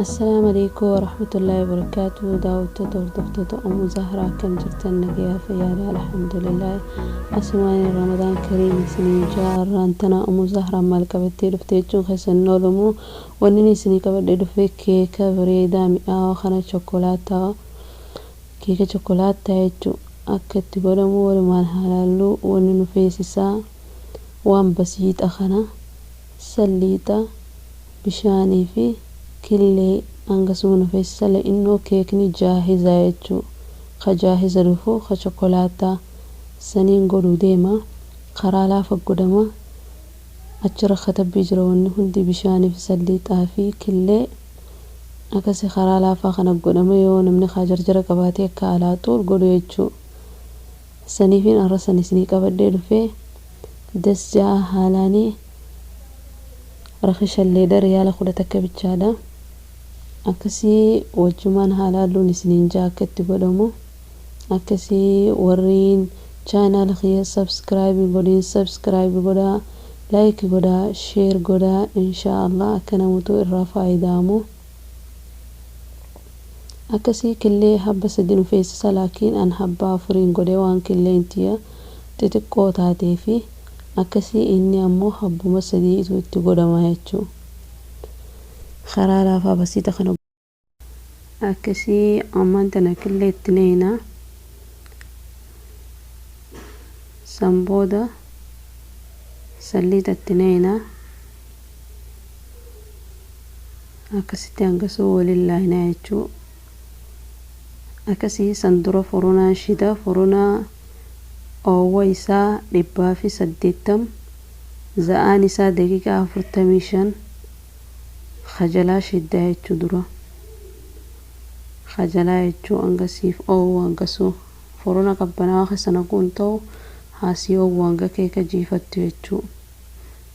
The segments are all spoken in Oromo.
Assalaamu alaikum warahmatullaahi wabarakaatuh. Daawwattoota hordoftoota Ummu Zahraa, akkam jirtan? Nagayaa, fayyaadha? Alhamdulillah. Asumaan Ramadaan Kariim isiniin jaarraan tana Ummu Zahraa maal qabattee dhufte jechuun keessan hin oolamu. Wanni inni isinii qabadhee dhufe keeka bareedaa mi'aawaa kana, chokolaataa, keeka chokolaataa jechuun akka itti godhamu walumaan haa laallu. Wanni nu feesisaa waan basiixa kana: salliixa, bishaanii fi killee hangasuma nu feesisa. Innoo keekni jaahiza jechuu, ka jaahiza dhufu, ka chokolaataa saniin godhuu deema. Karaa laafa godhama. Achirra katabbii jira. Wanni hundi bishaanii fi salliixaa fi killee akkasi karaa laafaa kana godhama. Yoo namni kaa jarjara qabaatee akka alaa xuur godhu jechuu. Saniifin arra san isinii qabadhee dhufee. Das ja'a, haalaanii rakishalleedha. Riyaala 11 bichaadha. Akkasii wajjumaan haalaalluun isiniin ja'a akka itti godhamu. Akkasii warriin channel kiyya subscribe godhin, subscribe godhaa, like godhaa, share godhaa. Inshaa Allah akka namutu irraa faayidaamu. Akkasii killee habba 3 nu feesisa, laakiin an habba 4n godhe waan killeen tiyya xixiqqoo taatee fi. Akkasii inni ammoo habbuma 3tu itti godhama jechuu. Karaa laafaa basiixa kana. Akkasii ammaan tana killee itti neeyna. San booda salliixa itti neeyna. Akkasitti hangasuu waliin laaynaa jechuu. Akkasii san dura furunaan shida. Furuna oowwa isaa 180, za'aan isaa daqiiqaa 45 kajalaa shiddaa jechuu. Dura kajalaa jechuu hanga siif oowwu. Hangasuu furuna qabbanaawaa keessa naquun ta'u, haasii oowwu hanga keeka jiifattu jechuu.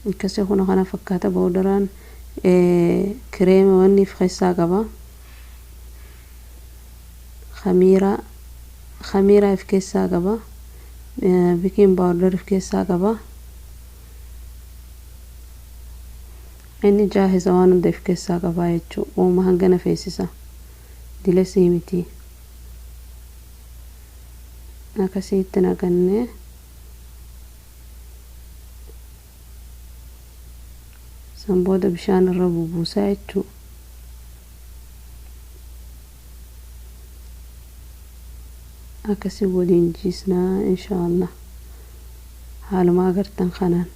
Akkasii kuna kana fakkaata. Boodaraan kireema wanni of keessaa qaba, khamiiraa, khamiiraa of keessaa qaba, baking powder of keessaa qaba. Inni jaahisa waan hunda of keessaa qaba jechuu. Uuma hangana feesisa, dilesii miti. Akkasiitti naqannee san booda bishaan irra bubuusaa jechuu. Akkasii waliin jiisnaa inshaa Allah, haaluma agartan kanaan.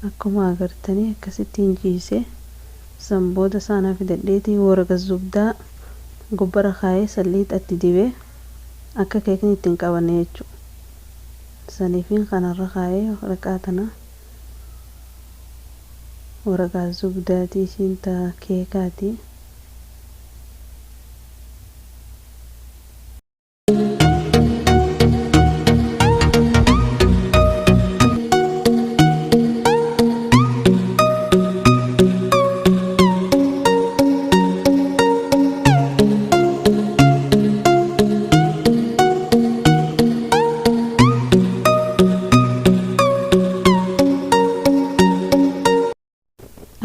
Akkuma agartanii akkasittiin jiise. San booda saanaa fidadheetii waraqa zubdaa gubbara kaayee salliixatti dibee akka keekni ittiin qabanne jechuudha. Saniifin kanarra kaayee waraqaa tana, waraqaa zubdaatii isiin ta keekaati.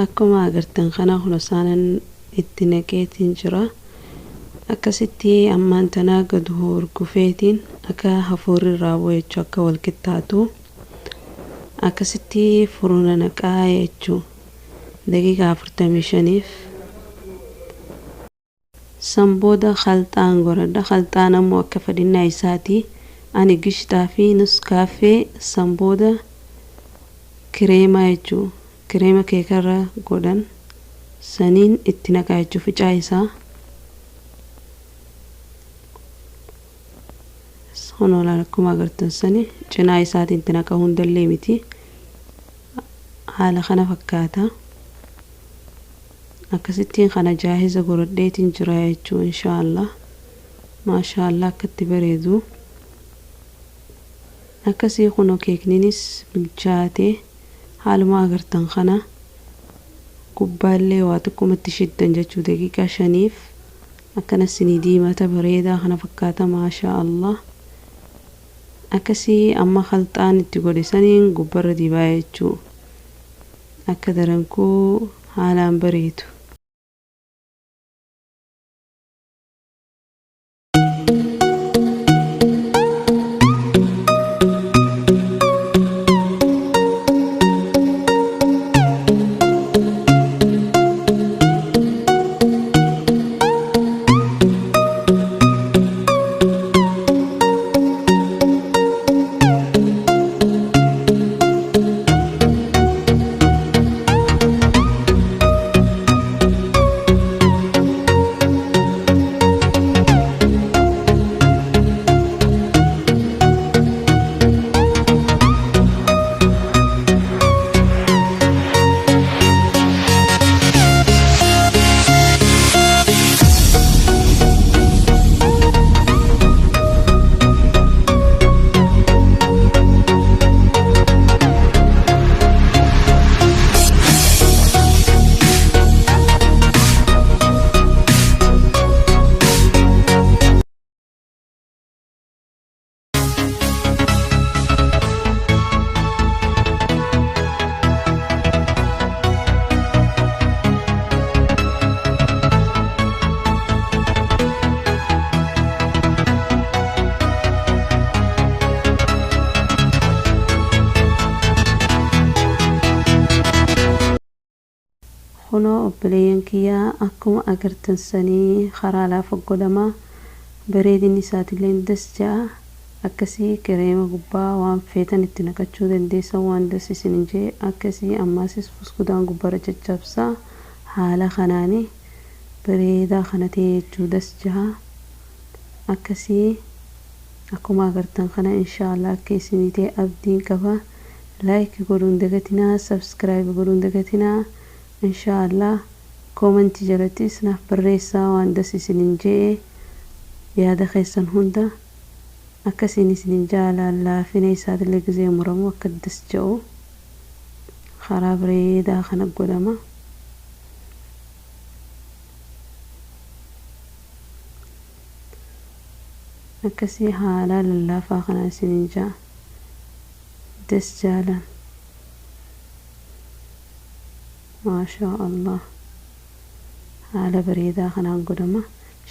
Akkuma agartan kana kun isaanan itti naqeetiin jira. Akkasitti ammaan tanaa gad hurgufeetiin akka hafuurri irraa bu'u jechuu, akka wal qixxaatu. Akkasitti furuna naqaa jechuu daqiiqaa 45f. San booda khalxaan godhadha. Khalxaan ammoo akka fedhinnaa isaati. Ani gishxaa fi nuskaaffee, san booda kireemaa jechuu, kireema keekarra godhan saniin itti naqaa jechuu ficaa isaa. Kunoo laal, akkuma agartan sani cinaa isaatiin itti naqa, hundallee miti. Haala kana fakkaata. Akkasittiin kana jaahiza godhadheetiin jira jechuu inshaallah. Maashaallah, akkatti bareedu. Akkasii kunoo keekninis bilchaate. Haaluma agartan kana gubbaallee waa xiqqumatti shiddan jechuu daqiiqaa 5f akkana sinii diimata, bareedaa kana fakkaata, maashaa Allah. Akkasii amma khalxaan itti godhe saniin gubbarra dibaa jechuu, akka darankuu haalaan bareedu. Kunoo obboleeyyan kiyyaa, akkuma agartan sanii karaa laafa godhama. Bareedinni isaatillee das ja'a. Akkasii kireema gubbaa waan feetan itti naqachuu dandeessan, waan das isin jee. Akkasii ammaasis buskudaan gubbarra caccabsaa, haala kanaani bareedaa kana ta'e jechuu, das ja'a. Akkasii akkuma agartan kana inshaallah akka isinii ta'e abdiin qaba. Like godhuun dagatinaa, subscribe godhuun dagatinaa. Inshaallah koomantii jalattis naaf barreessaa waan das isinin je'e, yaada keessan hunda. Akkasiin isinin jaalaan laafina isaatillee gizee muramu akka das ja'u karaa bareedaa kana godhama. Akkasii haalaa lallaafaa kana isinin ja'a, das jaalan, maashaa Allah, haala bareedaa kanaan godhama.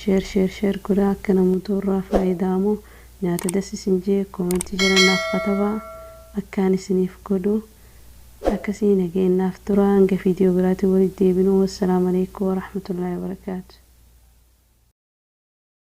Share, share, share godhaa, akka namoota irraa faayidaamu. Nyaata das isin jee koomentii jala naaf katabaa, akkaan isiniif godhu. Akkasii nageenyaaf tura, hanga viidiyoo biraatiin walitti deebinu. Wassalaamu alaikum warahmatullaahi wabarakaatu.